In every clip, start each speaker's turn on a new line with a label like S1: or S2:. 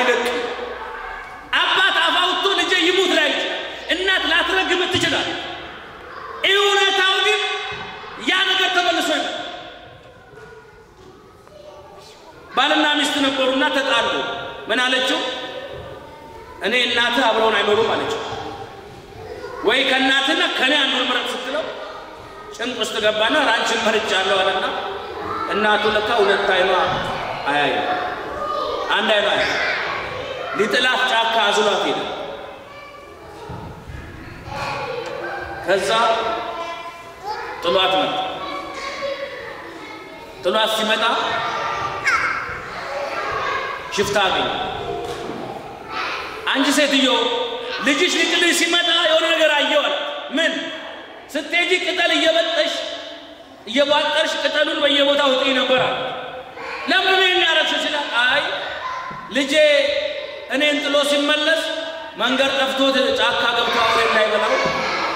S1: አይለቅም። አባት አፍ አውጥቶ ልጄ ይሙት ላይ ይችላል። እናት ላትረግም ትችላል። እውነታው ግን ያ ነገር ተመልሶ ይመጣል። ባልና ሚስት ነበሩና ተጣሉ። ምን አለችው? እኔ እናትህ አብረውን አይኖሩም አለችው። ወይ ከእናትህና ከኔ አንዱን ምረጥ ስትለው ጭንቅ ውስጥ ገባና ራንችን መርጫለሁ አለና እናቱ ለካ ሁለት አይኗ አያይም፣ አንድ አይኗ አያይም። ሊጥላት ጫካ አዝሏት ሄደ። ከዛ ጥሏት መጣ። ጥሏት ሲመጣ ሽፍታ አገኘ። አንቺ ሴትዮ ልጅሽ ሊጥልሽ ሲመጣ የሆነ ነገር አየሁ አላት። ምን? ስትሄጂ ቅጠል እየበጠሽ እየቧጠርሽ ቅጠሉን በየቦታው እጥይ ነበር አለ። ለምን ይሄን ያደረግሽው ሲላት፣ አይ ልጄ እኔን ጥሎ ሲመለስ መንገድ ጠፍቶት ጫካ ገብቶ አውሬ እንዳይበላው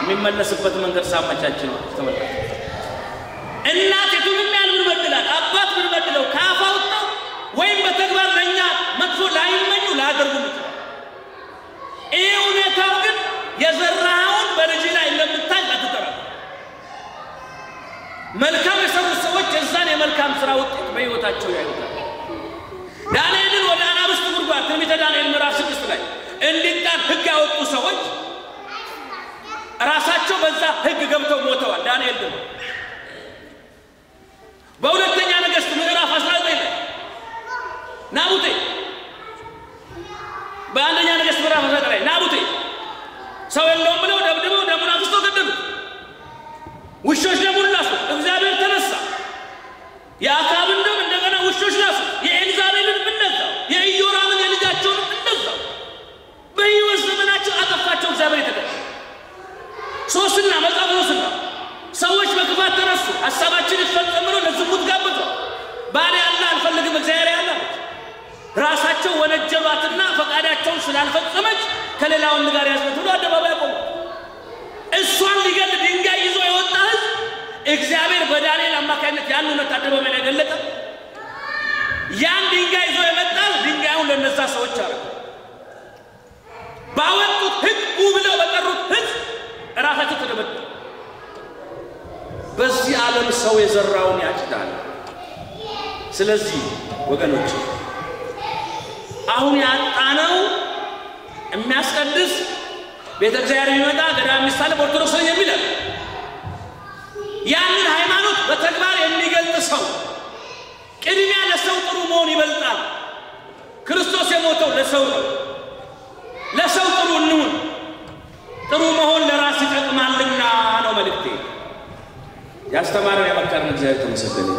S1: የሚመለስበት መንገድ ሳመቻች ነው። ተመልከቱ። እናት የቱንም ያህል ብንበድላት፣ አባት ብንበድለው ከአፍ አውጥተው ወይም በተግባር ለእኛ መጥፎ ላይመኙ ላያደርጉም ይችላል። ይህ እውነታው ግን የዘራኸውን በልጅ ላይ እንደምታይ አትጠራጠር። መልካም የሰሩት ሰዎች የዛን የመልካም ስራ ውጤት በሕይወታቸው ያዩታል። ዳንኤልን ወደ አናብስት ጉድጓድ ትንቢተ ዳንኤል ምዕራፍ 6 ላይ እንዲጣል ሕግ ያወጡ ሰዎች ራሳቸው በዛ ሕግ ገብተው ሞተዋል። ዳንኤል ደግሞ በሁለተኛ ነገሥት ምዕራፍ 19 ላይ ናቡቴ በአንደኛ ነገሥት ምዕራፍ 19 ላይ ናቡቴ ሰው የለውም ብለው ደብድበው ደሙን አፍስሰው ገደሉት። ውሾች ደሙን ላሱት። እግዚአብሔር ተነሳ። የአክዓብን ደም እንደገና ውሾች ላሱት። የኤልዛቤልን እንደዛው፣ የኢዮራምን የልጃቸውንም እንደዛው። በሕይወት ዘመናቸው አጠፋቸው እግዚአብሔር የተቀ ሶስና መጽሐፍ ሶስና ሰዎች በክፋት ተነሱ። ሀሳባችን ይፈጸም ብለው ለዝሙት ጋብዘው ባል ያለ አልፈልግም እግዚአብሔር ያለ አለች። ራሳቸው ወነጀሏትና ፈቃዳቸውን ስላልፈጸመች ከሌላ ወንድ ጋር ያዝነት ብሎ አደባባይ አቆሙ። እሷን ሊገል ድንጋይ ይዞ የወጣ ሕዝብ እግዚአብሔር በዳንኤል አማካኝነት ያን እውነት አደባባይ ላይ ገለጠ። ያን ድንጋይ ይዞ የመጣ ድንጋዩን ለነዛ ሰዎች አረገ። ባወጡት ሕግ ብለው በጠሩት ሕዝብ እራሳቸው ተደበደቡ። በዚህ ዓለም ሰው የዘራውን ያጭዳል። ስለዚህ ወገኖች አሁን ያጣነው የሚያስቀድስ ቤተ እግዚአብሔር የሚመጣ ገዳም የሚሳለም ኦርቶዶክስ ነኝ የሚል ያንን ሃይማኖት በተግባር የሚገልጥ ሰው ቅድሚያ ለሰው ጥሩ መሆን ይበልጣል። ክርስቶስ የሞተው ለሰው ነው። ለሰው ጥሩ እንሁን። ጥሩ መሆን ለራስ ይጠቅማልና ነው መልእክቴ። ያስተማረን የመከረን እግዚአብሔር ተመሰገነ።